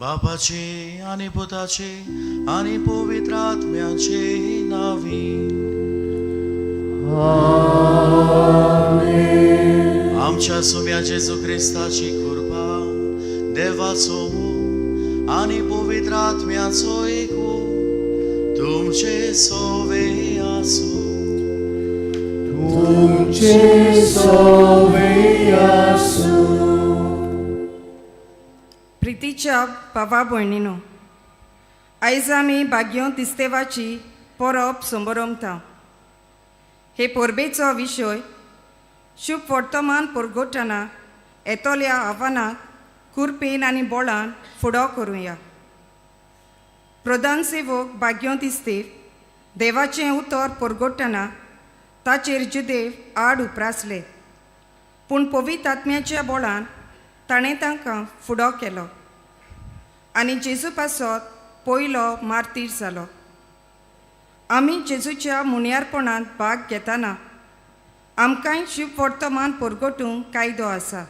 बापाचे आनी पुताचे आनी पवित्र आत्म्याचे नांवी. आमच्या सुम्या जेजू क्रिस्ताची कृपा, देवाचो मोग आनी पवित्र आत्म्याचो एकवो तुमचे सोवे आसूं. तुमचे सोवे आसूं. प्रितीच्या भावा भयणीनो, आयज आमी भाग्योंत इस्तेवाची परब समरमता. हे परबेचो विशय शुभ वर्तमान परगटना येतल्या आव्हानाक कुरपेन आनी बोळान फुडो करुया. प्रधान सेवक भाग्योंत इस्तेव देवाचें उतर परगटना ताचेर जुदेव आड उप्रासले, पूण पवित्र आत्म्याच्या बोळान ताणें तांकां फुडो केलो आनी जेजू पासत पयलो मार्तीर जालो. आमी जेजूच्या मुनियारपणांत भाग घेतना आमकांय शुभ वर्तमान परगटूंक कायदो आसा.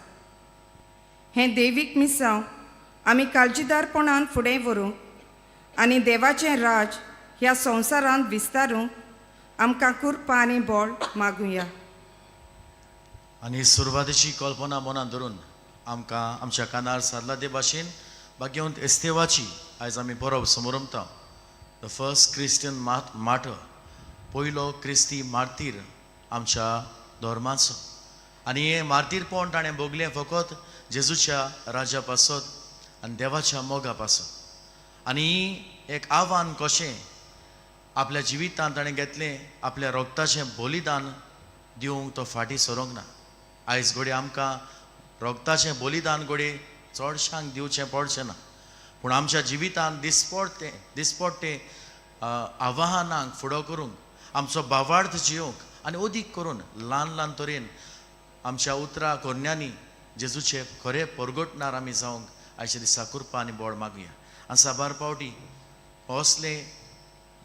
हें देवीक मिसांव आमी काळजीदारपणान फुडें व्हरूंक आनी देवाचें राज ह्या संवसारांत विस्तारूंक आमकां कृपा आनी बळ मागुया. आनी सुरवातेची कल्पना मनात धरून आमकां आमच्या कानार सादला ते भाशेन भाग्यवंत एस्तेवाची आयज आमी परब समरमता. The first Christian martyr, पयलो क्रिस्ती मार्तीर आमच्या धर्माचो. आनी हें मार्तीरपण ताणें भोगलें फकत जेजूच्या राजा पासत आनी देवाच्या मोगा पासत. आनी एक आव्हान कशें आपल्या जिवितांत ताणें घेतलें, आपल्या रोगताचें बलिदान दिवंक तो फाटीं सरोंक ना. आयज घडये आमकां रोगताचें बलिदान घडये चडशांक दिवचें पडचें ना, पूण आमच्या जिवितांत दिसपडटें दिसपडटें आव्हानांक फुडो करूंक, आमचो भावार्थ जियोवंक आनी अदीक करून ल्हान ल्हान तरेन आमच्या उतरां करण्यांनी जेजूचे खरें परगटणार आमी जावंक आयच्या दिसा कृपा आनी बळ मागुया. आनी साबार पावटी असलें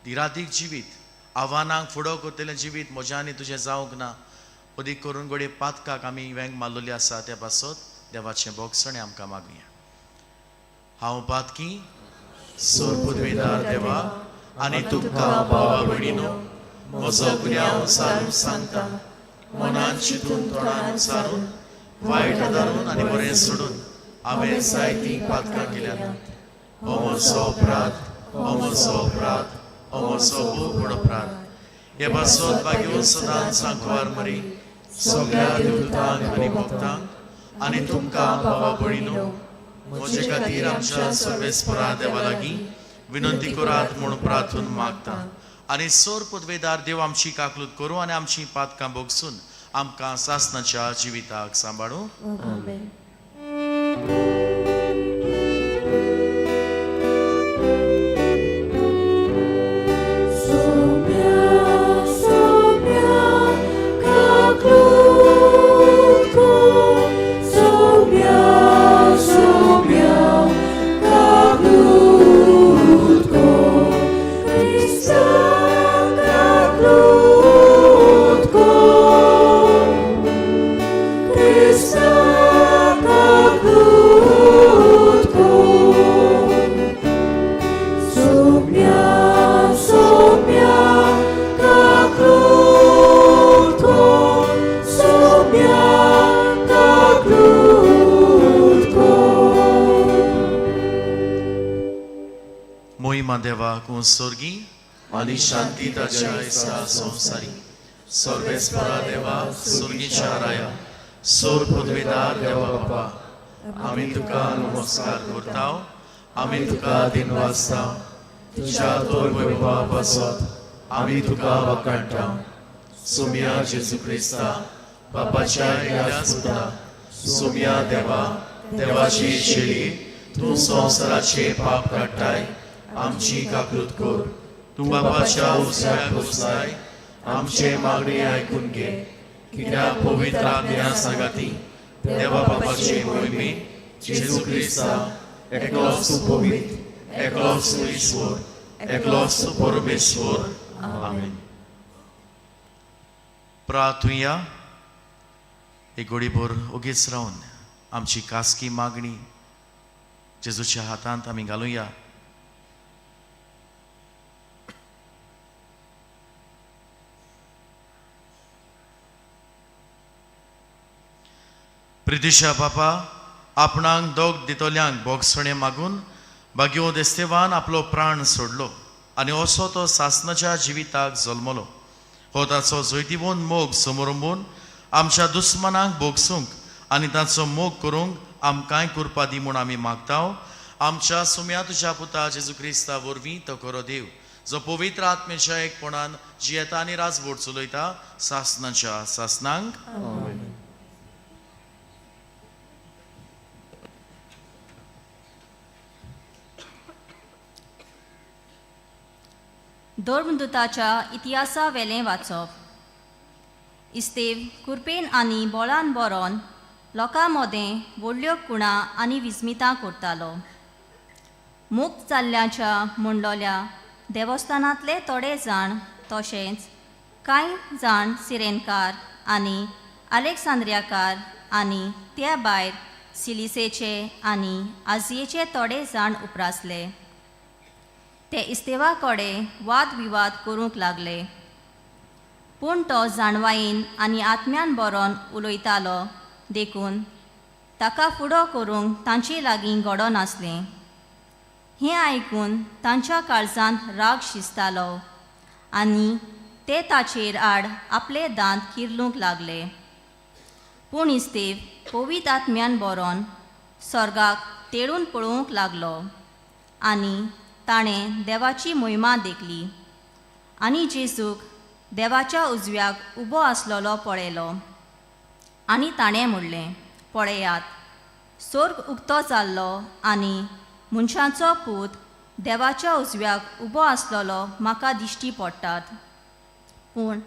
दिरादीक जिवीत, आव्हानांक फुडो करतलें जिवीत म्हज्या आनी तुजें जावंक ना. अदीक करून घडये पातकाक आमी वेंग मारलेली आसा, त्या पासत देवाचें भोगसणें आमकां मागुया. हांव पातकी सोर पुदवेदार देवा आनी तुमकां भावा भयणीनो म्हजो गुन्यांव सारून सांगता. मनान चिंतून, तोंडान सारून, वायट आदारून आनी बरें सोडून हांवें जायतीं पातकां केल्यात. हो म्हजो अपराध, हो म्हजो अपराध, हो म्हजो खूब व्हड अपराध. हे पासत भाग्यो सदांच सांकवार मरी, सगळ्या देवतांक आनी भक्तांक आनी तुमकां भावा भयणीनो म्हजे खातीर आमच्या सर्वेस्परा देवा लागीं विनंती करात म्हूण प्रार्थून मागता. आनी सोर पदवेदार देव आमची काकलूत करूं आनी आमची पातकां भोगसून आमकां सासनाच्या जिविताक सांबाळूं. आमेन. Sommia, sommia, kaklutko. Sommia, sommia, kaklutko. Krista kaklutko. Krista kaklutko. Sommia, sommia, kaklutko. Sommia, kaklutko. मोहिमा देवा तूं सोर्गी आनी शांती ताच्या दिसा संवसारी. सर्वेस्परा देवा, सुर्गीच्या राया, सोर पदवेदार देवा बापा, आमी तुका नमस्कार करता, आमी तुका दिनवासता. तुज्या तोर वैभवा पासत आमी तुका वखाणटा. सुम्या जेजू क्रिस्ता, बापाच्या एकल्याच पुता, सुम्या देवा, देवाची शेळी, तूं संवसाराचे पाप काडटाय, आमची काकूत कर. तूं बापाच्या उजव्याक बसलाय, आमचे मागणी आयकून घे. कित्याक पवित्र आत्म्या सांगाती देवा बापाचे मोहिमे जेजू क्रिस्ता, एकलोच तूं पवित्र, एकलोच तूं ईश्वर, एकलोच तूं परमेश्वर. आमेन. प्रार्थुया. एक घडीभर ओगीच रावन आमची खासगी मागणी जेजूच्या हातांत आमी घालुया. प्रितिशा बापा, आपणाक दोग दितल्यांक भोगसणें मागून भाग्यो देस्तेवान आपलो प्राण सोडलो आनी असो तो सासनाच्या जिविताक जल्मलो. हो ताचो जैतिवंत मोग समरंबून आमच्या दुस्मानांक भोगसूंक आनी ताचो मोग करूंक आमकांय कुरपा दी म्हूण आमी मागता. आमच्या सुम्या तुज्या पुता जेजू क्रिस्ता वरवीं तो खरो देव, जो पवित्र आत्मेच्या एकपणान जियेता आनी राजवट चलयता सासनाच्या सासनांक. धर्मदूताच्या इतिहासा वेलें वाचप. इस्तेव कुरपेन आनी बोळान बरोवन लोकां मदें व्हडल्यो कुणां आनी विस्मितां करतालो. मुक्त जाल्ल्याच्या म्हणलोल्या देवस्थानांतले थोडे जाण तशेंच कांय जाण सिरेनकार आनी आलेक्सांद्रियाकार आनी त्या भायर सिलिसेचे आनी आजियेचे थोडे जाण उपरासले. ते इस्तेवा कडेन वाद विवाद करूंक लागले, पूण तो जाणवायेन आनी आत्म्यान बरोवन उलयतालो देखून ताका फुडो करूंक तांचे लागीं घडो नासलें. हें आयकून तांच्या काळजांत राग शिजतालो आनी ते ताचेर आड आपले दांत किर्लूंक लागले. पूण इस्तेव पवित्र आत्म्यान बरोवन स्वर्गाक तेळून पळोवंक लागलो आनी ताणें देवाची मोहिमा देखली आनी जेजूक देवाच्या उजव्याक उबो आसलेलो पळयलो आनी ताणें म्हणलें, पळयात, स्वर्ग उक्तो जाल्लो आनी मनशाचो पूत देवाच्या उजव्याक उबो आसलेलो म्हाका दिश्टी पडटात. पूण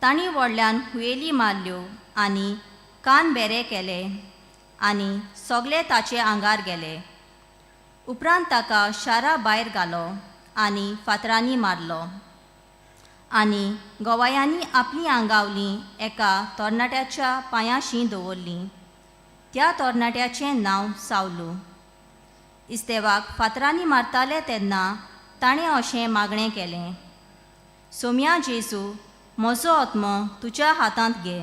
तांणी व्हडल्यान हुयेली मारल्यो आनी कान बेरे केले आनी सगळे ताचे आंगार गेले. उपरांत ताका शारा भायर घालो आनी फातरांनी मारलो आनी गोवायांनी आपलीं आंगावलीं एका तरणाट्याच्या पांयाशी दवरलीं. त्या तरणाट्याचें नांव सावलू. इस्तेवाक फातरांनी मारताले तेन्ना ताणें अशें मागणें केलें, सोम्या जेजू, म्हजो आत्मो तुज्या हातांत घे.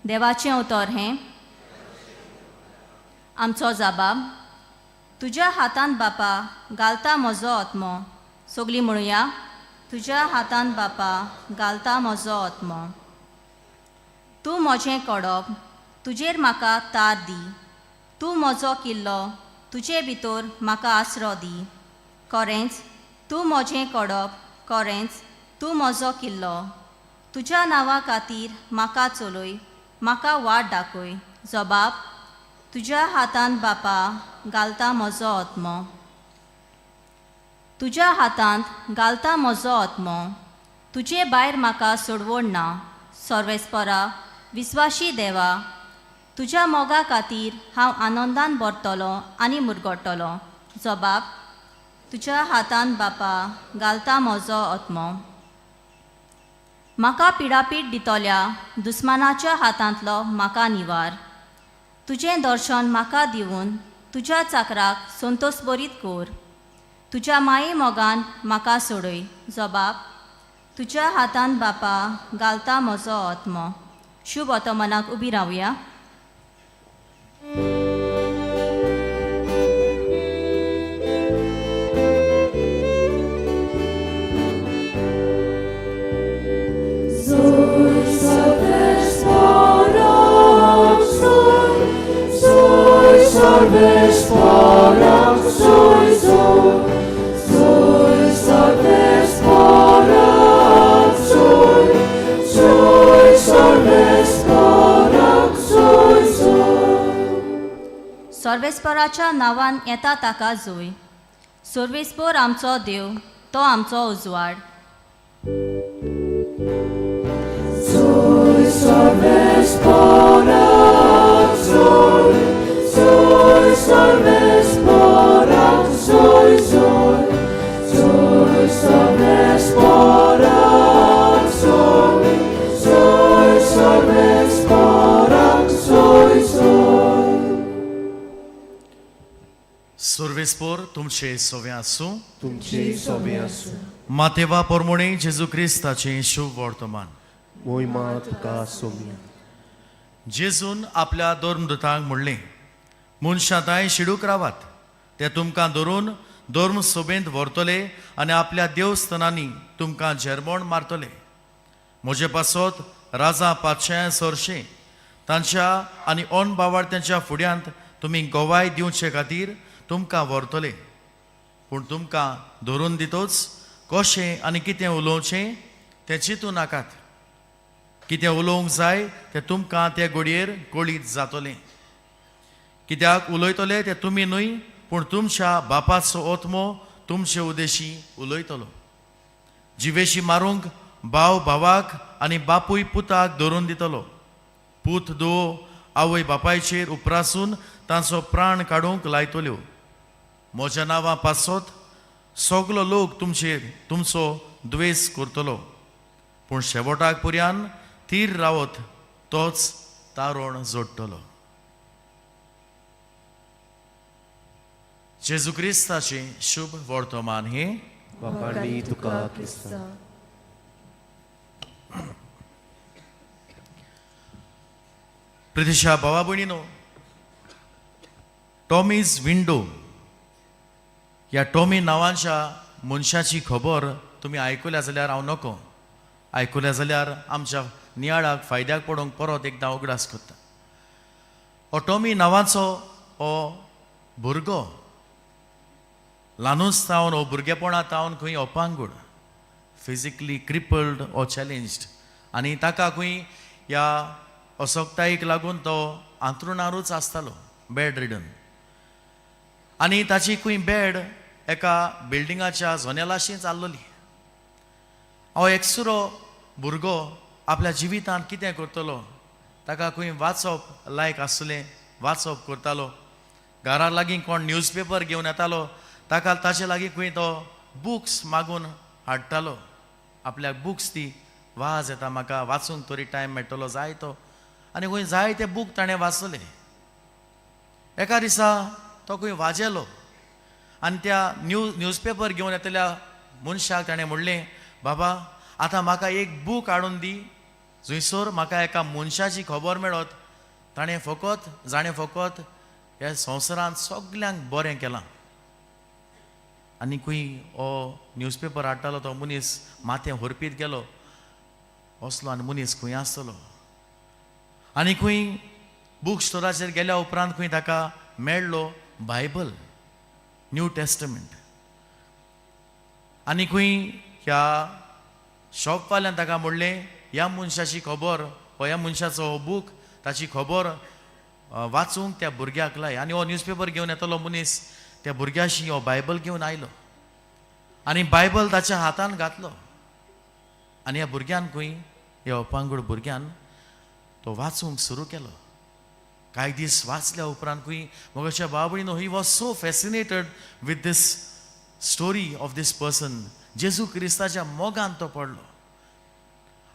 देवाचें उतर हें. आमचो जबाब, तुज्या हातांत बापा घालता म्हजो आत्मो. सगळीं म्हणुया, तुज्या हातांत बापा घालता म्हजो आत्मो. तूं म्हजें कडप, तुजेर म्हाका तार दी. तूं म्हजो किल्लो, तुजे भितर म्हाका आसरो दी. खरेंच तूं म्हजें कडप, खरेंच तूं म्हजो किल्लो. तुज्या नांवा खातीर म्हाका चलय, म्हाका वाट दाखय. जबाब, तुज्या हातांत बापा घालता म्हजो आत्मो. तुज्या हातांत घालता म्हजो आत्मो. तुजे भायर म्हाका सोडवण ना. सर्वेस्परा विस्वाशी देवा, तुज्या मोगा खातीर हांव आनंदान भरतलो आनी मुरगट्टलो. जबाब, तुज्या हातांत बापा घालता म्हजो आत्मो. म्हाका पिडापीड दितल्या दुस्मानाच्या हातांतलो म्हाका निवार. तुजें दर्शन म्हाका दिवन तुज्या चाकराक संतोशभरीत कर. तुज्या माये मोगान म्हाका सोडय. जबाब, तुज्या हातांत बापा घालता म्हजो आत्मो. शुभ मनाक उबी रावया. सर्वेस्पराच्या नांवान येता ताका जोय. सर्वेस्पर आमचो देव, तो आमचो उजवाड. सुर्वेस्पोर तुमचे सोवे आसूं. तुमचे सोबे आसूं. मातेवा पोरमोणे जेजू क्रिस्ताचें शुभ वर्तमान. मोहिमा तुका सोम्या. जेजून आपल्या धर्मदूतांक म्हणलें, मनशां तांय शिडूक रावात, ते तुमकां धरून धर्म सोबेंत व्हरतले आनी आपल्या देवस्थानांनी तुमकां झेरमोण मारतले. म्हजे पासत राजा पातशां सरशें तांच्या आनी अन बावार्थ्यांच्या फुड्यांत तुमी गोवाय दिवचे खातीर तुमकां व्हरतले. पूण तुमकां धरून दितोच कशें आनी कितें उलोवचें तें चिंतू नाकात. कितें उलोवंक जाय तें तुमकां ते घडयेर कळीत जातलें. कित्याक उलयतले ते तुमी न्हय, पूण तुमच्या बापाचो आत्मो तुमचे उदेशी उलयतलो. जिवेशी मारूंक भाव भावाक आनी बापूय पुताक धरून दितलो. पूत दो आवय बापायचेर उप्रासून तांचो प्राण काडूंक लायतल्यो. म्हज्या नांवा पासत सगलो लोक तुमचेर तुमचो द्वेस करतलो, पूण शेवटाक पुर्यान थीर रावत तोच तारण जोडटलो. जेजू क्रिस्ताचें शुभ वर्तमान हें. वाखाणणी तुका क्रिस्ता. प्रतिशा भावा भयणीनो, टॉमीज विंडो ह्या टॉमी नांवाच्या मनशाची खबर तुमी आयकुल्या जाल्यार हांव नको आयकुल्या जाल्यार आमच्या नियाळाक फायद्याक पडोवंक परत एकदां उगडास करता. हो टॉमी नांवाचो हो भुरगो ल्हानूच तावन हो भुरगेपणा तावन खंय अपांगूड, फिजिकली क्रिपल्ड ऑर चॅलेंज्ड, आनी ताका खंय ह्या असक्तायेक लागून तो आंतरुणारूच आसतालो, बेड रिडन. आनी ताची खंय बेड एका बिल्डिंगाच्या जनेलाशी चाललोली. हांव एकसुरो भुरगो आपल्या जिवितांत कितें करतलो, ताका खंय वाचप लायक आसलें, वाचप करतालो. घरा लागीं कोण न्यूजपेपर घेवन येतालो ताका ताचे लागीं खंय तो बुक्स मागून हाडटालो. आपल्याक बुक्स ती वाज येता म्हाका वाचूंक तरी टायम मेळटलो जाय तो, आनी खंय जाय ते बूक ताणें वाचले. एका दिसा तो खंय वाजेलो आनी त्या न्यूजपेपर घेवन येतल्या मनशाक ताणें म्हणलें, बाबा आतां म्हाका एक बूक हाडून दी जंयसर म्हाका एका मनशाची खबर मेळत ताणें फकत जाणें फकत ह्या संवसारांत सगल्यांक बरें केलां. आनी खंय हो न्यूजपेपर हाडटालो तो मनीस माथें हरपीत गेलो, असलो आनी मनीस खंय आसतलो. आनी खंय बूक स्टोराचेर गेल्या उपरांत खंय ताका मेळ्ळो बायबल, न्यू टेस्टमेंट. आनी खंय ह्या शॉपवाल्यान ताका म्हणलें, ह्या मनशाची खबर हो ह्या मनशाचो हो बूक ताची खबर वाचूंक त्या भुरग्याक लाय. आनी हो न्यूजपेपर घेवन येतलो मनीस त्या भुरग्याशी हो बायबल घेवन आयलो आनी बायबल ताच्या हातान घातलो. आनी ह्या भुरग्यान खंय ह्या अपांगूड भुरग्यान तो वाचूंक सुरू केलो. कांय दीस वाचल्या उपरांत खंय मगच्या बाबडीनो, he was so fascinated with this story of this person. जेजू क्रिस्ताच्या मोगान तो पडलो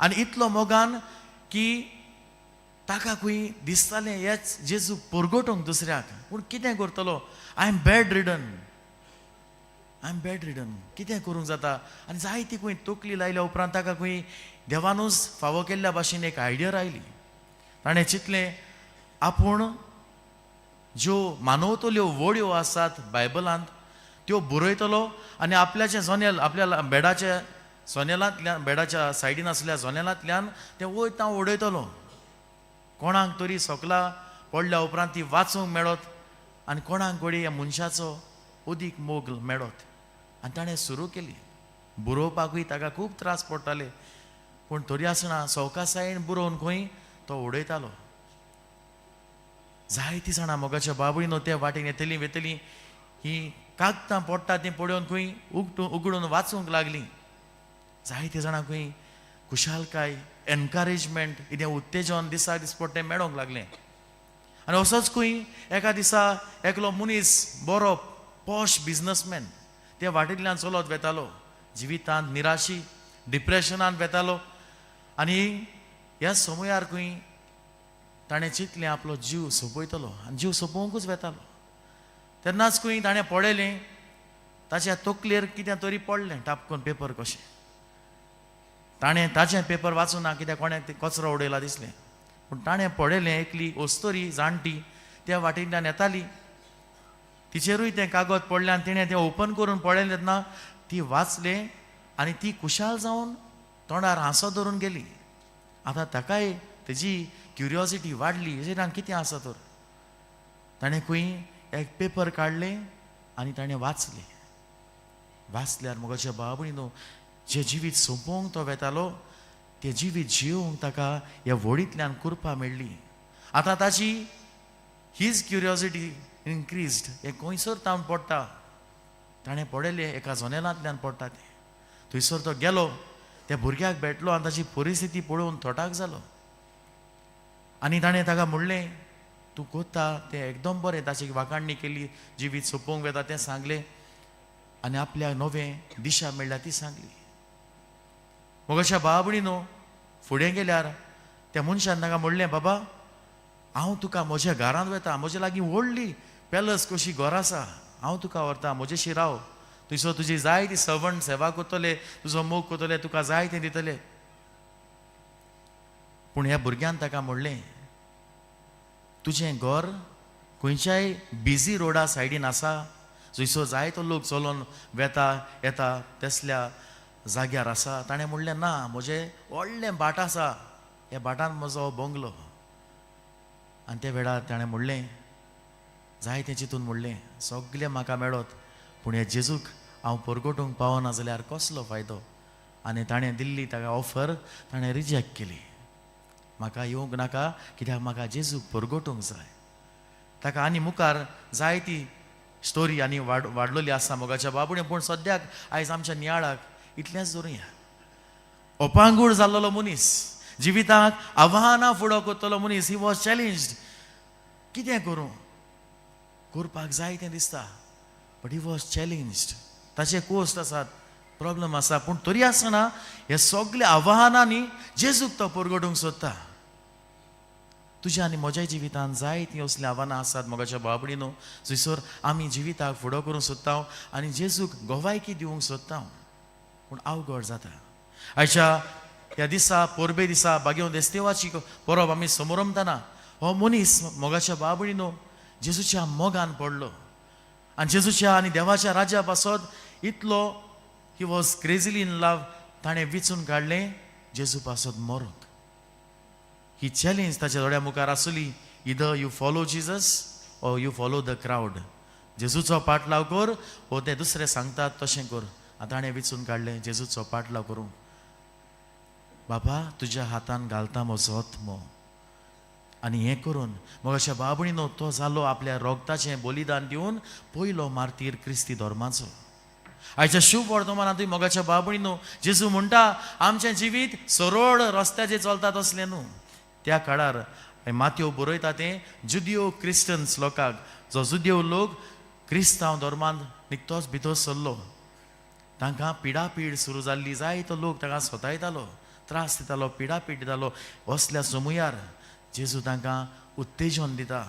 आनी इतलो मोगान की ताका खंय दिसतालें हेच जेजू परगटोवंक दुसऱ्याक, पूण कितें करतलो, I am bedridden, I am bedridden, कितें करूंक जाता. आनी जायती खंय तकली लायल्या उपरांत ताका खंय देवानूच फावो केल्ल्या भाशेन एक आयडिया आयली. ताणें चिंतलें आपूण ज्यो मानवतल्यो वळ्यो आसात बायबलांत त्यो बरयतलो आनी आपल्याचें जनेल आपल्या बेडाच्या जनेलांतल्यान बेडाच्या सायडीन आसल्या जनेलांतल्यान तें वयता उडयतलो, कोणाक तरी सकला पडल्या उपरांत ती वाचूंक मेळत आनी कोणाक घडये ह्या मनशाचो अदीक मोग मेळत. आनी ताणें सुरू केली बरोवपाकूय ताका खूब त्रास पडटाले, पूण तरी आसतना सवकासायेन बरोवन खंय तो उडयतालो. जायतीं जाणां मोगाच्या बाबूय न्हू ते वाटेन येतलीं वेतलीं हीं कागदां पडटा तीं पळोवन खंय उगडून वाचूंक लागलीं. जायतीं जाणां खंय खुशालकाय, एनकरेजमेंट, कितें उत्तेजन दिसा दिसपट्टें मेळोंक लागलें. आनी असोच खंय एका दिसा एकलो मनीस बरो पॉश बिजनसमॅन ते वाटेंतल्यान चलत वेतालो, जिवितांत निराशी डिप्रेशनान वेतालो. आनी ह्या समयार खंय ताणें चिंतलें आपलो जीव सोंपयतलो आनी जीव सोंपोवंकूच वेतालो. तेन्नाच खंय ताणें पळयलें ताच्या तकलेर कितें तरी पडलें टापकून पेपर कशें. ताणें ताचें पेपर वाचूं ना कित्याक कोणें कचरो उडयला दिसलें. पूण ताणें पळयलें एकली अस्तोरी जाणटी त्या वाटेंतल्यान येताली, तिचेरूय तें कागद पडलें आनी तिणें तें ओपन करून पळयलें तेन्ना ती वाचलें आनी ती खुशाल जावन तोंडार हांसो धरून गेली. आतां ताकाय तेजी क्युरियोसिटी वाडली, हेजेर कितें आसा तर. ताणें खंय एक पेपर काडलें आनी ताणें वाचलें. वाचल्यार म्हज्या बाबणी न्हू जें जिवीत सोंपोवंक तो वेतालो तें जिवीत जियोवंक ताका ह्या व्होडींतल्यान कृपा मेळ्ळी. आतां ताची his curiosity increased, हें खंयसर तावन पडटा. ताणें पळयलें एका जनेलांतल्यान पडटा तें. थंयसर तो गेलो, त्या भुरग्याक भेटलो आनी ताची परिस्थिती पळोवन थोटाक जालो आनी ताणें ताका म्हणलें तूं कोत्ता तें एकदम बरें. ताची वाखाणणी केली, जिवीत सोंपोवंक वेता तें सांगलें आनी आपल्याक नवें दिशा मेळ्ळ्या ती सांगली. मगोश्या बाबणी न्हू फुडें गेल्यार त्या मनशान ताका म्हणलें बाबा हांव तुका म्हज्या घरांत वेता, म्हज्या लागीं व्हडली पॅलस कशी घर आसा, हांव तुका व्हरता, म्हजेशी राव, थंयसर तुजी जाय ती सवण सेवा करतले, तुजो मोग करतले, तुका जाय तें दितले. पूण ह्या भुरग्यान ताका म्हणलें तुजें घर खंयच्याय बिजी रोडा सायडीन आसा, जंयसर जायतो लोक चलोन वेता येता तसल्या जाग्यार आसा. ताणें म्हणलें ना, म्हजें व्हडलें भाट आसा, ह्या भाटान म्हजो बंगलो. आनी त्या वेळार ताणें म्हणलें जायतें चिंतून म्हणलें सगलें म्हाका मेळत पूण ह्या जेजूक हांव परगटूंक पावना जाल्यार कसलो फायदो. आनी ताणें दिल्ली ताका ऑफर ताणें रिजेक्ट केली. म्हाका येवंक नाका कित्याक म्हाका जेजूक परगटूंक जाय. ताका आनी मुखार जायती स्टोरी आनी वाडलेली आसा मोगाच्या बाबुणे, पूण सद्याक आयज आमच्या नियाळाक इतलेंच धरुया. अपांगूळ जाल्लो मनीस, जिविताक आव्हानां फुडो करतलो मनीस, he was challenged. कितें करूं, करपाक जाय तें दिसता, बट he was challenged. ताचे कोस्ट आसात, प्रॉब्लम आसा, पूण तरी आसतना हे सगळे आव्हानांनी जेजूक तो परगटूंक सोदता. तुज्या आनी म्हज्या जिवितांत जाय तीं असलीं आव्हानां आसात मोगाच्या बाबडी न्हू, जंयसर आमी जिविताक फुडो करूंक सोदता आनी जेजूक गोवायकी दिवंक सोदता, पूण अवघड जाता. आयच्या ह्या दिसा परबे दिसा बागेवन देस्तेवाची परब आमी समोरमतना हो मनीस मोगाच्या बाबडी न्हू जेजूच्या मोगान पडलो आनी जेजूच्या आनी देवाच्या राज्या पासत इतलो he was crazily in love. ताणें विचून काडलें जेजू पासत मरोंक. ही चॅलेंज ताच्या दोळ्या मुखार आसली, either you follow Jesus or you follow the crowd. जेजूचो पाटलाव कर वो ते दुसरे सांगतात तशें कर. आतां ताणें विचून काडलें जेजूचो पाटलाव करूंक. बाबा तुज्या हातान घालता म्हजो आत्मो. आनी हें करून मग अशा बाबणी न्हू तो जालो आपल्या रोगताचें बलिदान दिवन पयलो मार्तीर क्रिस्ती धर्माचो. आयच्या शुभ वर्तमानांतूय मोगाच्या बाबणी न्हू जेजू म्हणटा आमचें जिवीत सरळ रस्त्याचेर चलता तसलें न्हू. त्या काळार मातयो बरयता तें जुदियो क्रिस्टन्स लोकांक, जो जुदियो लोक क्रिस्तांव धर्मांत निकतोच भितर सरलो, तांकां पिडापीड सुरू जाल्ली. जायतो लोक तांकां सतायतालो, त्रास दितालो, पिडापीड दितालो. असल्या समयार जेजू तांकां उत्तेजन दिता,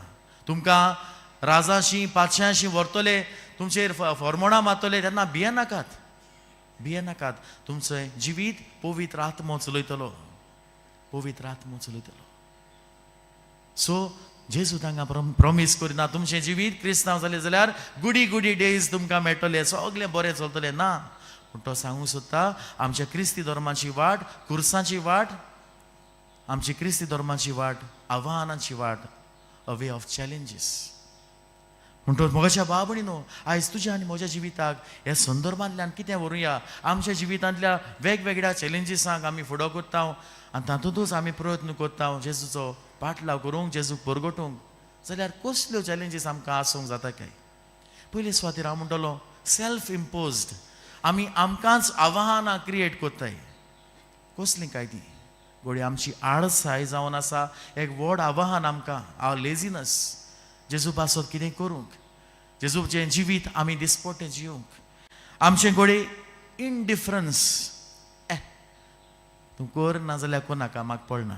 तुमकां राजाशी पातशांशी व्हरतले, तुमचेर फॉर्मोणां मारतले, तेन्ना भियेनाकात, भियेनाकात. तुमचें जिवीत पवित्र आत्मो चलयतलो, पवित्र आत्मो चलयतलो. सो जेजू तांकां प्रॉमीस करिना तुमचें जिवीत क्रिस्तांव जालें जाल्यार गुडी गुडी डेज तुमकां मेळटले, सगळें बरें चलतलें ना. पूण तो सांगूंक सोदता आमच्या क्रिस्ती धर्माची वाट कुर्सांची वाट, आमची क्रिस्ती धर्माची वाट आव्हानांची वाट, अ वे ऑफ चॅलेंजीस. म्हणटकच म्हज्या बाबणी न्हू आयज तुज्या आनी म्हज्या जिविताक ह्या संदर्भांतल्यान कितें व्हरूया. आमच्या जिवितांतल्या वेगवेगळ्या चॅलेंजीसांक आमी फुडो करता आनी तातूंतच आमी प्रयत्न करता जेजूचो पाटलाव करूंक, जेजूक परगटूंक. जाल्यार कसल्यो चॅलेंजीस आमकां आसूंक जाता काय? पयले सुवातेर हांव म्हणटलो सेल्फ इम्पोज्ड. आमी आमकांच आव्हानां क्रिएट करताय. कसलीं काय ती? घडये आमची आळसाय जावन आसा एक व्हड आव्हान आमकां, our laziness. जेजू पासत कितें करूंक, जेजूचें जिवीत आमी दिसपट्टें जिवंक, आमचें घडये इनडिफरन्स, तूं कर ना जाल्यार कोनाका म्हाका पडना.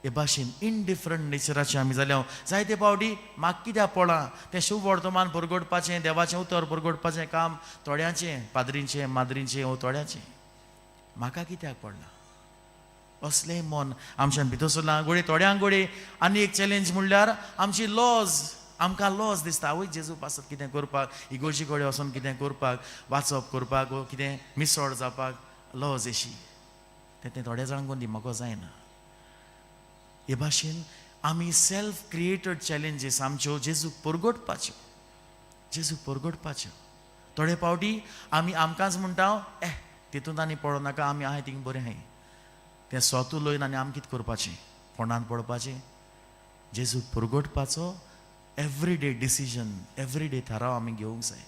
हे भाशेन इनडिफरंट नेचराचे आमी जाल्या. जायते फावटी म्हाका कित्याक पडलां तें शुभ वर्तमान परगटपाचें, देवाचें उतर परगटपाचें काम थोड्यांचें, पाद्रींचें, माद्रींचें वो थोड्यांचें, म्हाका कित्याक पडलां असलें मन आमच्यान भितर सरलां. गोडे थोड्यांक गोडे आनी एक चॅलेंज म्हणल्यार आमची लॉज, आमकां लॉज दिसता, आवय जेजू पासत कितें करपाक, इगोर्जी कडेन वचोन कितें करपाक, वाचप करपाक वो कितें मिसळ जावपाक लॉज अशी तें थोड्या जाणांक दिमागो जायना. हे भाशेन आमी सेल्फ क्रिएटेड चॅलेंजीस आमच्यो जेजूक परगटपाच्यो, जेजूक परगटपाच्यो. थोडे फावटी आमी आमकांच म्हणटा, ए तितूंत आनी पडो नाका, आमी आहाय थिंग बरें आहाय, तें स्वत उलयन आनी आमी कितें करपाचें, फोंडांत पडपाचें. जेजूक परगटपाचो एवरीडे डिसिजन, एवरीडे थाराव आमी घेवंक जाय.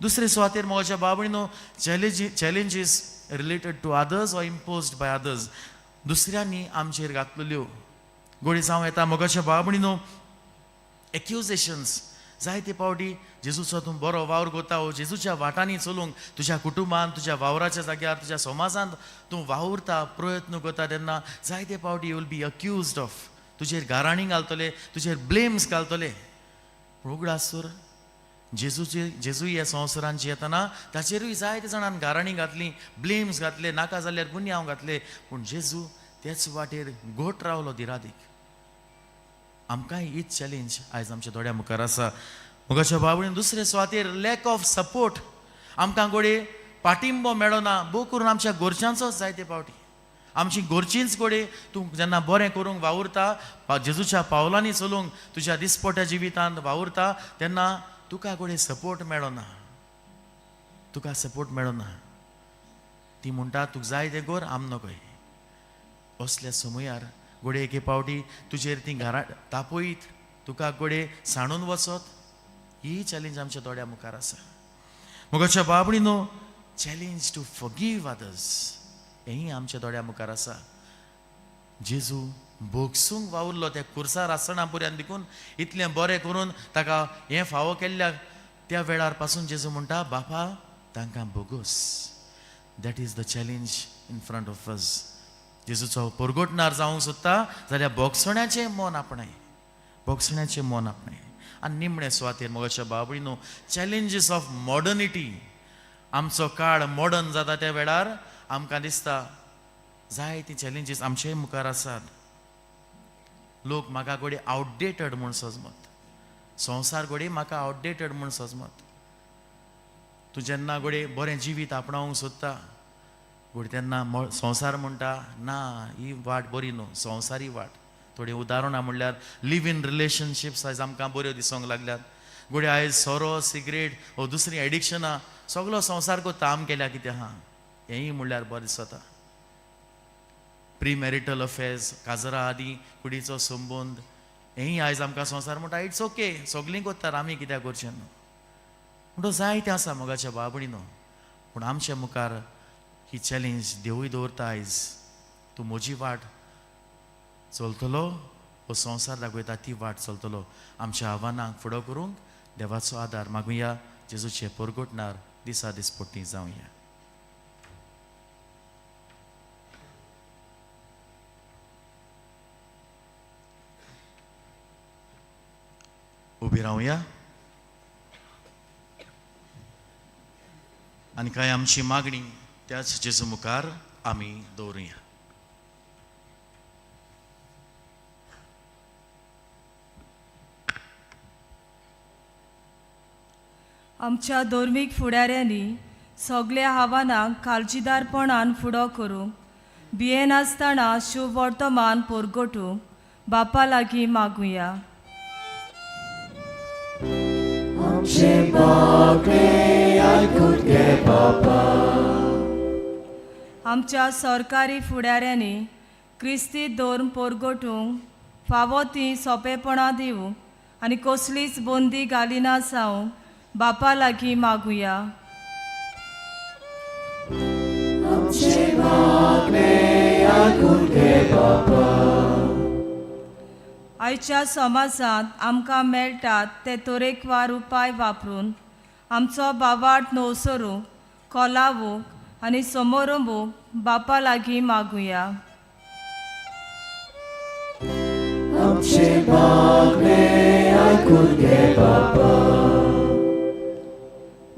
दुसरे सुवातेर मोगाच्या बाबणीनो challenges related to others or imposed by others, दुसऱ्यांनी आमचेर घातलेल्यो गोडी जावं येता. मोगाच्या बाबणीनो एक्युजेशन्स, जायते फावटी जेजूचो तूं बरो वावर करता वो जेजूच्या वाटांनी चलूंक तुज्या कुटुंबान, तुज्या वावराच्या जाग्यार, तुज्या समाजांत तूं वावुरता, प्रयत्न करता तेन्ना जायते फावटी you will be accused of, तुजेर गाराणी घालतले, तुजेर ब्लेम्स घालतले. पूण उगडास तर जेजूचे, जेजू ह्या संवसारांत येतना ताचेरूय जायते जाणान गाराणी घातली, ब्लेम्स घातले, नाका जाल्यार गुन्यांव घातले, पूण जेजू तेच वाटेर घट रावलो दिरादीक. आमकांय हीच चॅलेंज आयज आमच्या दोळ्या मुखार आसा. मुखाच्या बाबडीन दुसरे सुवातेर लॅक ऑफ सपोर्ट, आमकां गोडे पाटिंबो मेळना, भोव करून आमच्या गोरच्यांचोच. जायते फावटी आमची गोरचींच गोडे तूं जेन्ना बरें करूंक वावुरता, जेजूच्या पावलांनी चलूंक तुज्या दिसपट्या जिवितांत वावुरता तेन्ना तुका गोडे सपोर्ट मेळना, तुका सपोर्ट मेळना. ती म्हणटा तुका जाय तें कर, आम नकोय. असल्या समयार गोडे एके फावटी तुजेर ती घरा तापयत, तुका गोडे सांडून वचत, ही चॅलेंज आमच्या दोळ्या मुखार आसा. मुगाच्या बाबडी न्हू चॅलेंज टू फॉरगीव अदर्स, हेंय आमच्या दोळ्या मुखार आसा. जेजू भोगसूंक वावुरलो त्या कुर्सार आसना पुऱ्यान देखून इतलें बरें करून ताका हें फावो केल्ल्या त्या वेळार पासून जेजू म्हणटा, बापा तांकां भोगोस. That is the challenge in front of us. जेजूचो परगटणार जावंक सोदता जाल्यार भोगसण्याचें मन आपणाय, भोगसण्याचें मन आपणाय. आनी निमणे सुवातेर मोगाच्या बाबडी न्हू चॅलेंजीस ऑफ मॉडर्निटी, आमचो काळ मॉडर्न जाता त्या वेळार आमकां दिसता जायती चॅलेंजीस आमचे मुखार आसात. लोक म्हाका घोडये आवटडेटेड म्हूण सजमत, संवसार घोडये म्हाका आवटडेटेड म्हूण सजमत. तूं जेन्ना घोडये बरें जिवीत आपणावंक सोदता घोडये तेन्ना संवसार म्हणटा ना ही वाट बरी न्हू, संवसारी वाट. थोडीं उदाहरणां म्हणल्यार लिव इन रिलेशनशिप्स आयज आमकां बऱ्यो दिसूंक लागल्यात. घोडये आयज सोरो, सिगरेट वो दुसरीं एडिक्शनां सगलो संवसार करता, आम केल्या कितें आहा, हेंय म्हणल्यार बरें दिसता. प्री मॅरिटल अफेर्स, काजरा आदी कुडीचो संबंद, हेंय आयज आमकां संवसार म्हणटा it's okay, सगलीं करतात, आमी कित्याक करचें न्हू. म्हणटो जायतें आसा मोगाच्या बाबडी न्हू, पूण आमच्या मुखार ही चॅलेंज देवूय दवरता आयज, तूं म्हजी वाट चलतलो हो संवसार दाखयता ती वाट चलतलो. आमच्या आव्हानांक फुडो करूंक देवाचो आदार मागुया, जेजूचे परगटणार दिसा दिसपट्टी जावया. उबी रावया आनी कांय आमची मागणी त्याच जेजू मुखार आमी दवरुया. आमच्या धर्मीक फुडाऱ्यांनी सगल्या आव्हानांक काळजीदारपणान फुडो करूंक, भियेनासतना शुभ वर्तमान परगटूंक बापा लागीं मागुया. आमच्या सरकारी फुडाऱ्यांनी क्रिस्ती धर्म परगटूंक फावो तीं सोंपेपणां दिवंक आनी कसलीच बंदी घालिना जावंक बापा लागीं मागुया. आयच्या समाजांत आमकां मेळटात ते तरेकवार उपाय वापरून आमचो बावाट नवसरूंक, कोलावूंक आनी समोरंबूंक बापा लागीं मागुया. आमचें मागणें आयकून घे बापा.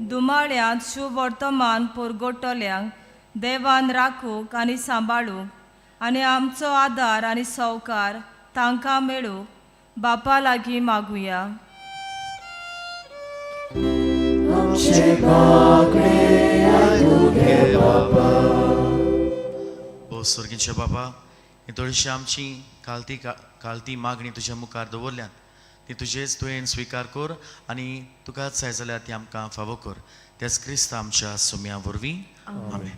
दुमाळ्यांत शुवर्तमान पुरगोटल्यांक देवान राखूंक आनी सांबाळूंक आनी आमचो आदार आनी सवकार तांकां मेळूंक बापा लागीं मागुया. आमचें मागणें आयकून घे बापा. ओ सर्गींचे बाबा, ही थोडीशी आमची खालती खालती मागणी तुज्या मुखार दवरल्यात, ती तुजेच तुवें स्विकार कर आनी तुकाच जाय जाल्यार ती आमकां फावो कर. त्याच क्रिस्त आमच्या सुम्या वरवीं, आमेन.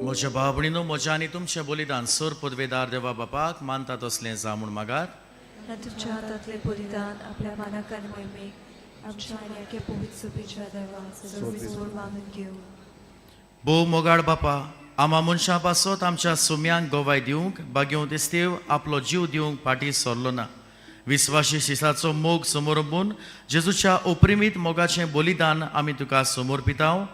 म्हज्या भाव भयणीनो, म्हज्या आनी तुमचें बलिदान सर पदवेदार देवा बापाक मानता तसलें जावं म्हूण मागात. तुमच्या हातांतलें बलिदान आपल्या मानाक आनी मोहिमेक आमच्या आनी आख्या पवित्र सुबेच्या देवा सर्वीस मानून घेवं. भोव मोगाळ बापा, आमा मनशां पासत आमच्या सुम्यांक गोवाय दिवंक बागेवंत इस्तेव आपलो जीव दिवंक फाटीं सरलो ना. विस्वाशी शिसाचो मोग समोरंबून जेजूच्या ओप्रिमीत मोगाचें बलिदान आमी तुका समर्पितांव.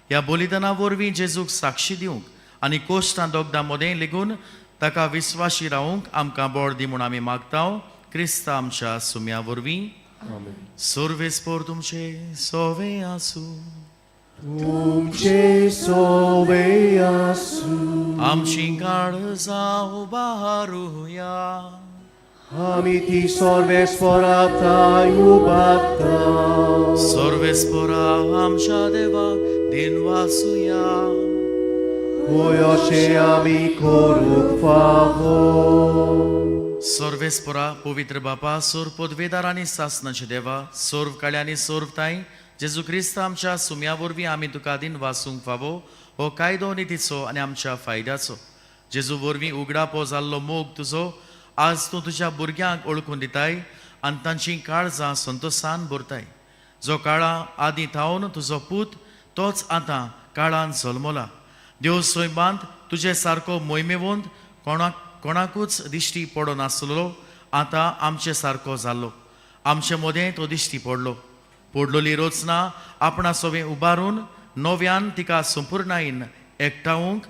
ह्या बलिदाना वरवीं जेजूक साक्षी दिवंक आनी कोश्टां दोगदां मदें लेगून ताका विस्वाशी रावूंक आमकां बळ दी म्हूण आमी मागतांव. क्रिस्ता आमच्या सुम्या वरवीं. सर्वेस्पोर तुमचे सोवे आसूं. तुमचे सोवे आसूं. आमची काळजां उबारुया. आमी ती सर्वेस्परा थांय उबारता. सर्वेस्पोरा आमच्या देवाक दिनवासुया. होय अशें आमी करूंक फावो. सर्वेस्पोरा पवित्र बापा, सोर पदवेदार आनी सासनाचे देवा, सोर्व काळ्या आनी सोर्व ताई जेजू क्रिस्त आमच्या सुम्या वरवीं आमी तुका दिनवासूंक फावो. हो कायदो नितीचो आनी आमच्या फायद्याचो. जेजू वरवीं उगडापो जाल्लो मोग तुजो आज तूं तुज्या भुरग्यांक ओळखून दिताय आनी तांचीं काळजां संतोसान भरताय. जो काळा आदीं थावन तुजो पूत तोच आतां काळान जल्मला. देव सैमांत तुजे सारको मोहिमेवंत कोणाकूच दिश्टी पडनासलो, आतां आमचे सारको जाल्लो. आमचे मदें तो दिश्टी पडलो. पडलोली रचना आपणा सवें उबारून नव्यान तिका संपुर्णायेन एकठावूंक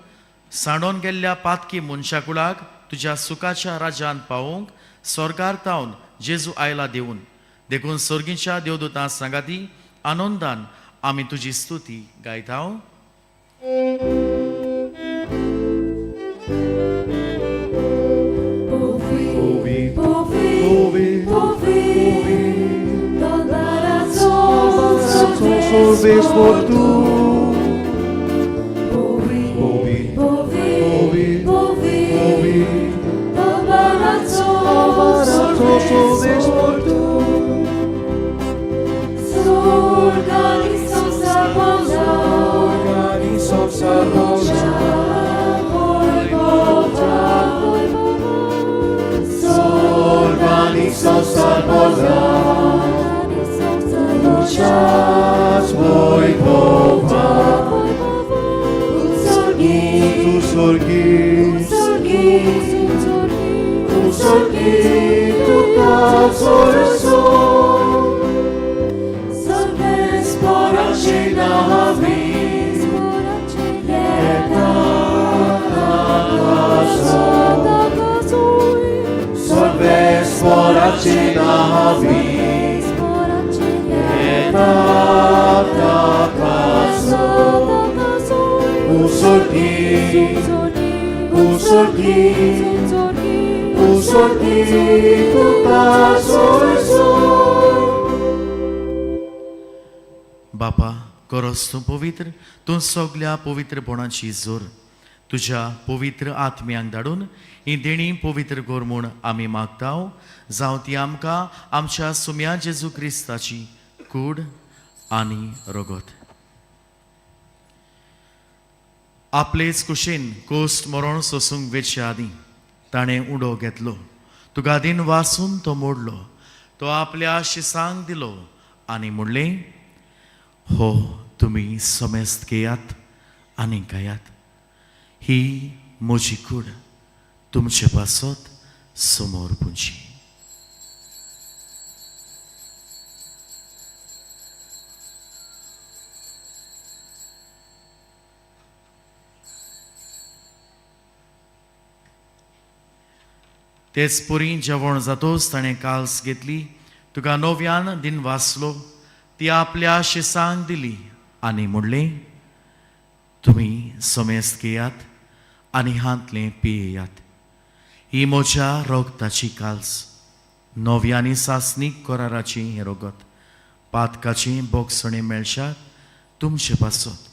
सांडोन गेल्ल्या पातकी मनशाकुळाक तुज्या सुखाच्या राज्यांत पावोवंक स्वर्गार तावन जेजू आयला देवून. देखून सर्गीच्या देवदूतां सांगाती आनंदान आमी तुजी स्तुती गायता. Solves por tu. Ovi, ovi, ovi, solves por tu. Sorgani salvola, Muchas voy. बापा करस तूं पवित्र, तूं सगल्या पवित्रपणाची जोर तुज्या पवित्र आत्म्यांक धाडून ही देणी पवित्र कर म्हूण आमी मागता, जावं ती आमकां आमच्या सुम्या जेजू क्रिस्ताची कूड आनी रगत. आपलेच कुशीन कोस्ट मरण सोसूंक वेचे आदीं ताणें उडो घेतलो, तुका दिन वासून तो मोडलो, तो आपल्या शिसांक दिलो आनी म्हणलें, हो तुमी समेस्त घेयात आनी खायात, ही म्हजी कूड तुमचे पासत समोर पुंची. तेच पुरी जेवण जातोच ताणें काल्स घेतली, तुका नव्यान दिन वाचलो, ती आपल्या शिसांक दिली आनी म्हणलें, तुमी समेस्त घेयात आनी हांतलें पियेयात, ही म्हज्या रगताची काल्स, नव्या आनी सासणीक कराराची हें रगत, पातकाची बोगसणी मेळशात तुमचे पासत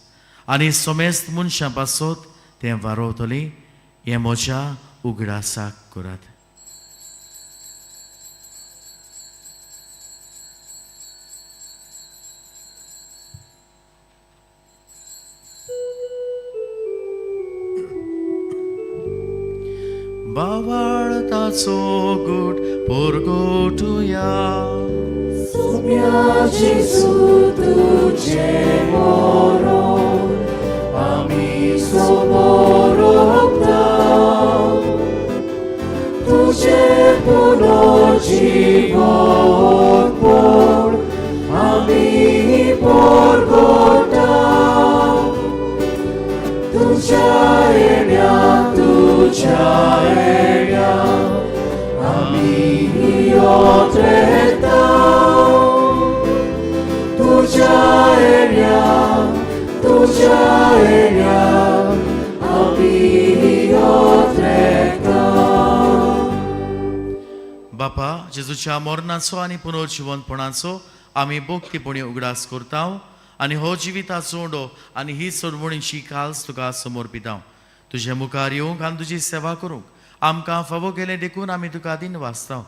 आनी समेस्त मनशां पासत तें वारोवतलें, हें म्हज्या उगडासाक करात. बावाळताचो गुट पोरगोटुया, सुम्या जेजू तुजें मरण आमी समोरता, तुजें पुनर्जीवनपण आमी पोरगोटा, तुज्या येण्या तुज्या येण्या आमी योत्रेता, तुज्या येण्या तुज्या येण्या आमी योत्रेता. बापा, जेजूच्या मरणाचो आनी पुनर्जिवनपणाचो आमी भक्तीपणी उगडास करता आनी हो जिविताचो उंडो आनी ही सोडवणीची काल्स तुका समर्पिता. तुजे मुखार येवंक आनी तुजी सेवा करूंक आमकां फावो गेलें देखून आमी तुका दिन वाचता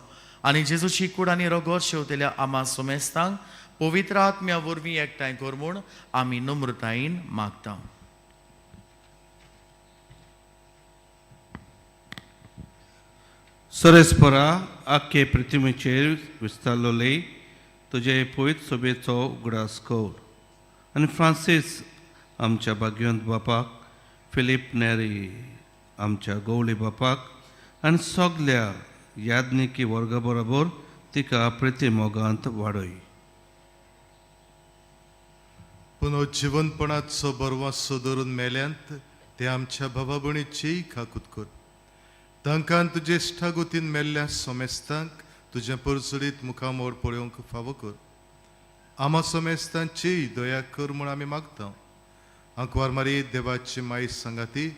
आनी जेजूची कूड आनी रगत शेवतेल्या आमा सोमेस्तांक पवित्र आत्म्या वरवीं एकठांय कर म्हूण आमी नम्रतायेन मागता. सरेस्परा आख्खे प्रतिमेचेर विस्तारलोले तुजे पवित्र सभेचो उगडास कर आनी फ्रांसीस आमच्या भाग्यवंत बापाक, फिलीप नेरी आमच्या गवळी बापाक आनी सगल्या याज्ञिकी वर्गा बरोबर तिका प्रिती मोगांत वाडय. पुनर्जिवनपणाचो बरवासो धरून मेल्यांत ते आमच्या भावा भयणीचीय खाकूत कर, तांकां तुजे इश्टागतीन मेल्ल्या सोमेस्तांक तुजें परजळीत मुखामोड पळोवंक फावो कर. आमा सोमेस्तांचीय दया कर म्हूण आमी मागता. आंकवार मारी देवाची माई सांगाती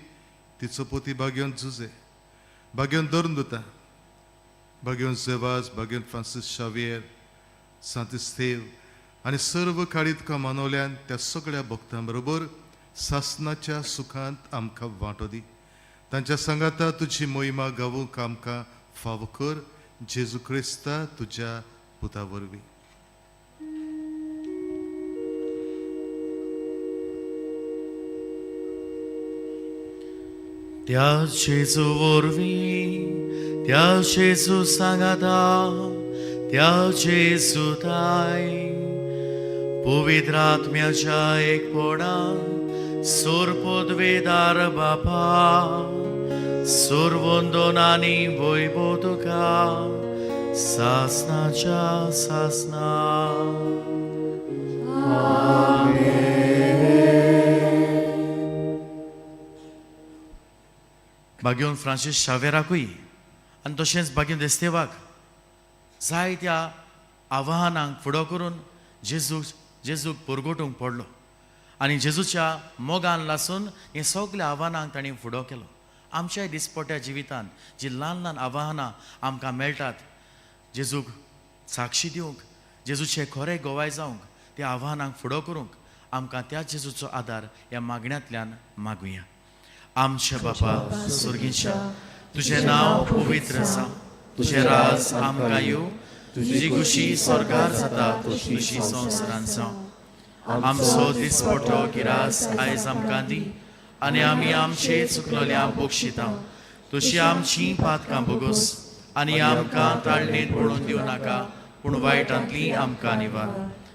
तिचो पोती भाग्योन जुजे, भाग्योन धरून दिता, भाग्योन जेवाज, भाग्योन फ्रांसीस शावियर, सांतिस्तेव आनी सर्व काळी तुका मानवल्यान त्या सगळ्या भक्तां बरोबर सासनाच्या सुखांत आमकां वांटो दी. तांच्या सांगाता तुजी मोहिमा गावूंक आमकां फावो कर, जेजू क्रिस्ता तुज्या पुता वरवीं. त्या जेजू वरवीं, त्या जेजू सांगाता, त्या जेजू ताय पवित्र आत्म्याच्या एकपणान सोरपोदवेदार बापा, सोरवंदनानी वैभव तुका सासनाच्या सासना. भाग्योन फ्रांसीस शावेराकूय आनी तशेंच भाग्योन देस्तेवाक जायत्या आव्हानांक फुडो करून जेजूक परगटूंक पडलो आनी जेजूच्या मोगान लासून हे सगल्या आव्हानांक तांणी फुडो केलो. आमच्या दिसपट्या जिवितांत जी ल्हान ल्हान आव्हानां आमकां मेळटात जेजूक साक्षी दिवंक, जेजूचे खरे गोवाय जावंक, त्या आव्हानांक फुडो करूंक आमकां त्या जेजूचो आदार ह्या मागण्यांतल्यान मागुया. आमच्या बापा सुर्गीच्या, तुजें नांव पवित्र जावं, तुजें राज आमकां येवं, तुजी खुशी स्वर्गार जाता तशी संवसारांत जावं. आमचो दिसपटो गिरास आयज आमकां दी आनी आमी आमचे चुकलोल्या बक्षिता तशी आमची पातकां बोगोस आनी आमकां ताळणेंत पडून दिवं नाका, पूण वायटांतली आमकां निवार.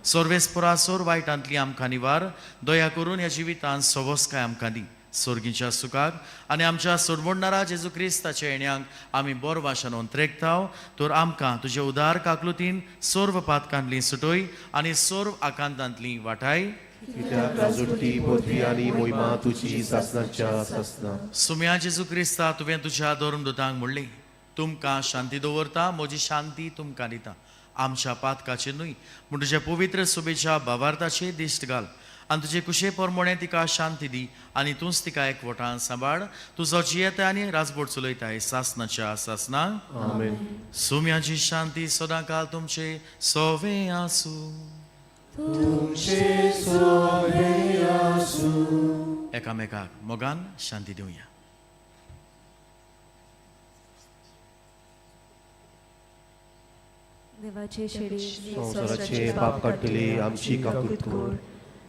सर्वेस्परा सोर वायटांतली आमकां निवार. दया करून ह्या जिवितांत सवस्काय आमकां दी. सोर्गीच्या सुखाक आनी आमच्या सोडवणणारा जेजू क्रिस्ताच्या येण्यांक आमी बरो वाशान अंत्रेकताव. तर आमकां तुजे उदार काकलुतीन सर्व पातकांतली सुटय आनी सर्व आकांतांतली वाटाय. कित्याक राजवटी पदवी आनी मोहिमा तुजी सासणाच्या सासणा. सुम्या जेजू क्रिस्ता, तुवें तुज्या धर्मदूतांक म्हणली, तुमकां शांती दवरता, म्हजी शांती तुमकां दिता. आमच्या पातकाचेर न्हय पूण तुज्या पवित्र सुबेच्या भावार्थाचेर दिश्ट घाल आनी तुजे कुशे प्रमाणे तिका शांती दी आनी तूंच तिका एकवटान सांबाळ. तुजो जियेता आनी राजबोट चलयताय सासणाच्या सासणां. आमेन. सुम्याची शांती सदां काल तुमचे सोवे आसूं. तुमचे सोवे आसूं. एकामेकाक मोगान शांती दिवया. देवाचे शिडी संवसाराचे पाप काडटले आमची काकूत कर.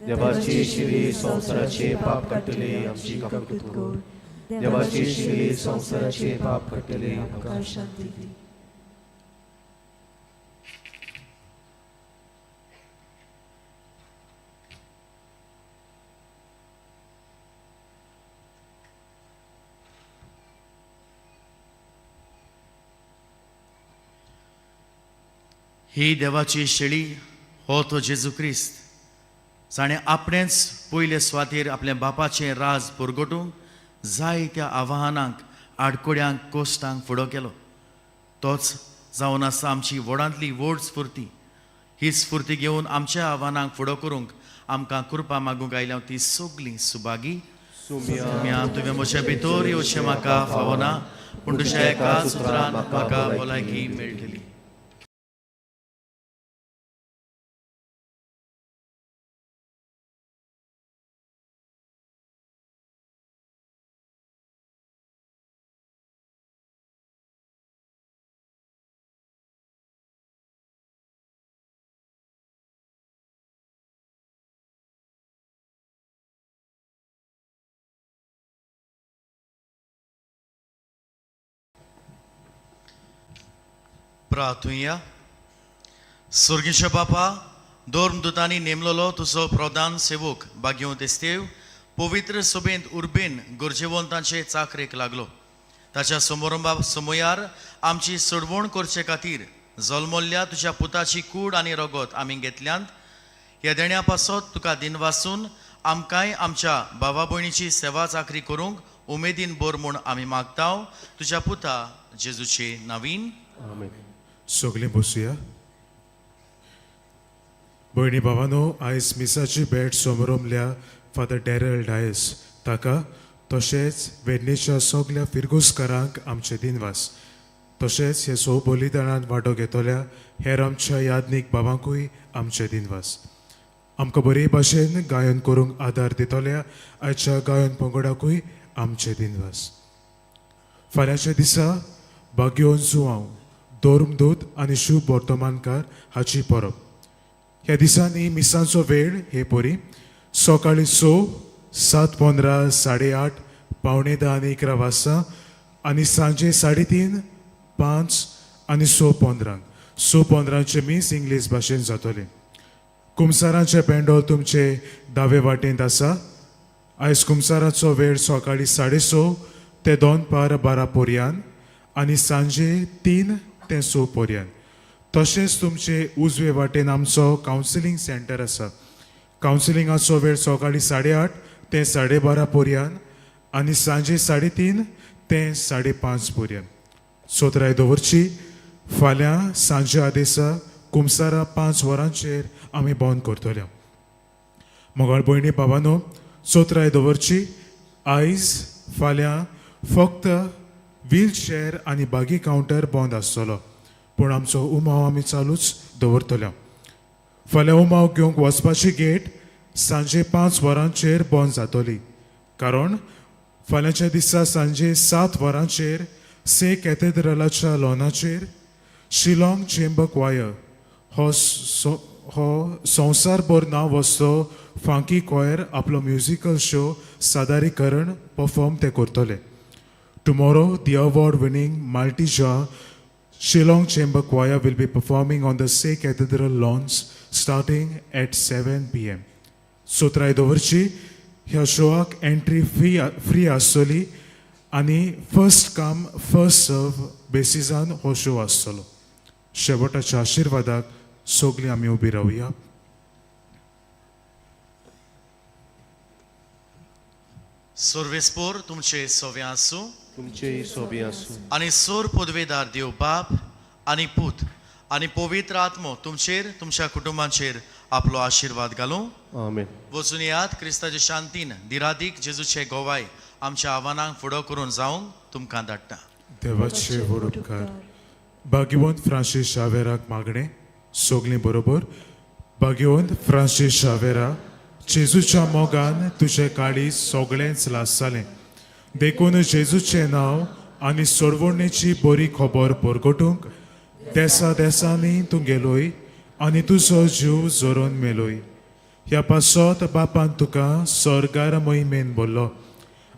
देवाची शिरी संवसाराचे पाप काडटले आमची काकूत कर. देवाची शिरी संवसाराचे पाप काडटले आमकां शांती दी. ही देवाची शेळी हो तो जेजू क्रिस्त जाणें आपणेंच पयले सुवातेर आपल्या बापाचें राज परगटूंक जायत्या आव्हानांक, आडकोड्यांक, कोश्टांक फुडो केलो. तोच जावन आसा आमची व्हडांतली व्हड स्फुर्ती. ही स्फुर्ती घेवन आमच्या आव्हानांक फुडो करूंक आमकां कृपा मागूंक आयल्या ती सगळीं सुभागी. सुम्या, तुवें म्हज्या भितर येवचें म्हाका फावना, पूण तुज्या एका सुत्रान म्हाका भलायकी मेळटली. प्रार्थुया. स्वर्गीच्या बापा, धर्मदूतांनी नेमलेलो तुजो प्रधान सेवक भाग्यवंत एस्तेव पवित्र सभेंत उर्बेन गरजेवंतांचे चाकरेक लागलो. ताच्या समारंभा समयार आमची सोडवण करचे खातीर जल्मल्ल्या तुज्या पुताची कूड आनी रगत आमी घेतल्यांत. ह्या देण्या पासत तुका दिनवासून आमकांय आमच्या भावा भयणीची सेवा चाकरी करूंक उमेदीन बर म्हूण आमी मागताव. तुज्या पुता जेजूचे नावीन. आमेन. सगळीं बसुया. भयणी भावानो, आयज मिसाची भेट समरमल्या फादर डॅरल डायस ताका तशेंच वेडणेच्या सगल्या फिरगुजकारांक आमचे दिनवास. तशेंच हे सो बलिदानांत वांटो घेतल्या हेर आमच्या यादनीक बाबांकूय आमचे दिनवास. आमकां बरे भाशेन गायन करूंक आदार दितल्या आयच्या गायन पंगडाकूय आमचे दिनवास. फाल्यांच्या दिसा भाग्योन जुवांव धर्मदूत आनी शुभ वर्तमानकार हाची परब. ह्या दिसांनी मिसांचो वेळ हे परी सकाळीं 6, 7:15, 8:30, 9:45 आनी 11 वाजता आनी सांजे 3:30, 5 आनी 6:15. 6:15 मीस इंग्लीश भाशेन जातलें. कुमसारांचें पेंडोल तुमचे दावे वाटेंत आसा. आयज कुमसाराचो वेळ सकाळीं 6:30 ते 11:45 पर्यंत आनी सांजे 3 ते 6 पर्यंत. तशेंच तुमचे उजवे वाटेन आमचो कावन्सिलींग सेंटर आसा. कावन्सिलिंगाचो वेळ सकाळीं 8:30 ते 12:30 पर्यंत आनी सांजे 3:30 ते 5:30 पर्यंत. सोत्राय दवरची फाल्यां सांजे आदेसा कुमसारा 5 वरांचेर आमी बंद करतले. मोगाळ भयणी बाबानो, चोत्राय दवरची, आयज फाल्यां फक्त व्हीलचेअर आनी बागी कावंटर बंद आसतलो, पूण आमचो उमाव आमी चालूच दवरतले. फाल्यां उमाव घेवंक वचपाची गेट सांजे 5 वरांचेर बंद जातली, कारण फाल्यांच्या दिसा सांजे 7 वरांचेर से कॅथेड्रलाच्या लॉनाचेर शिलाँग चेंबर क्वायर हो संवसारभर नांव वचतो फांकी क्वायर आपलो म्युजिकल शो सादरीकरण परफॉर्म ते करतले. Tomorrow the award winning Maltese Shillong Chamber Choir will be performing on the Se Cathedral lawns starting at 7 PM. सोत्राय दवरची, ह्या शोआक एंट्री फ्री आसतली आनी फर्स्ट कम फर्स्ट सर्व बेसिसान हो शो आसतलो. शेवटाच्या आशिर्वादाक सगळीं आमी उबी रावया. सर्वेस्पोर तुमचे सोवे आसूं, तुमचेय सोबी आसूं. आनी सोर पदवेदार देव बाप आनी पूत आनी पवित्र आत्मो तुमचेर तुमच्या कुटुंबांचेर आपलो आशिर्वाद घालूं. आमेन. वचून येयात क्रिस्ताचे शांतीन दिरादीक जेजूचे गोवाय आमच्या आव्हानांक फुडो करून जावंक तुमकां धाडटा. देवाचे व्हड उपकार. भाग्यवंत फ्रांसीस शावेराक मागणें सगळीं बरोबर. भाग्यवंत फ्रांसीस शावेरा, जेजूच्या मोगान तुजें काळीज सगळेंच लासतालें, देखून जेजूचें नांव आनी सोडवणेची बरी खबर परगटूंक देसा देसांनी तूं गेलोय आनी तुजो जीव जोरोन मेलोय. ह्या पासत बापान तुका स्वर्गार मोहिमेन भरलो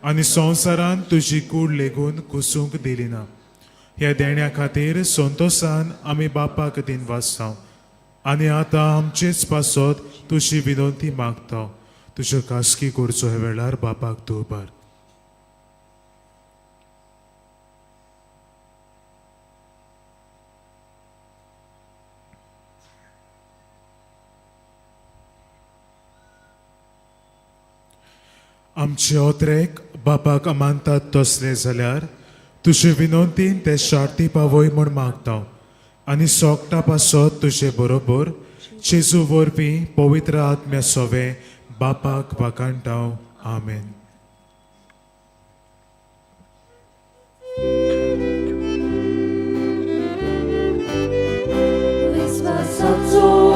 आनी संवसारान तुजी कूड लेगून कुसूंक दिली ना. ह्या देण्या खातीर संतोसान आमी बापाक दिनवासता आनी आतां आमचेच पासत तुजी विनंती मागता. तुज्यो खासगी करचो ह्या वेळार बापाक तूं उबार. आमचे ओत्रेक बापाक मानतात तसले जाल्यार तुजे विनंतीन ते शार्ती पावय म्हूण मागता आनी सोगटा पासत तुजे बरोबर जेजू वरवीं पवित्र आत्म्या सोवे बापाक वाखाणटा. आमेन. विश्वासाचो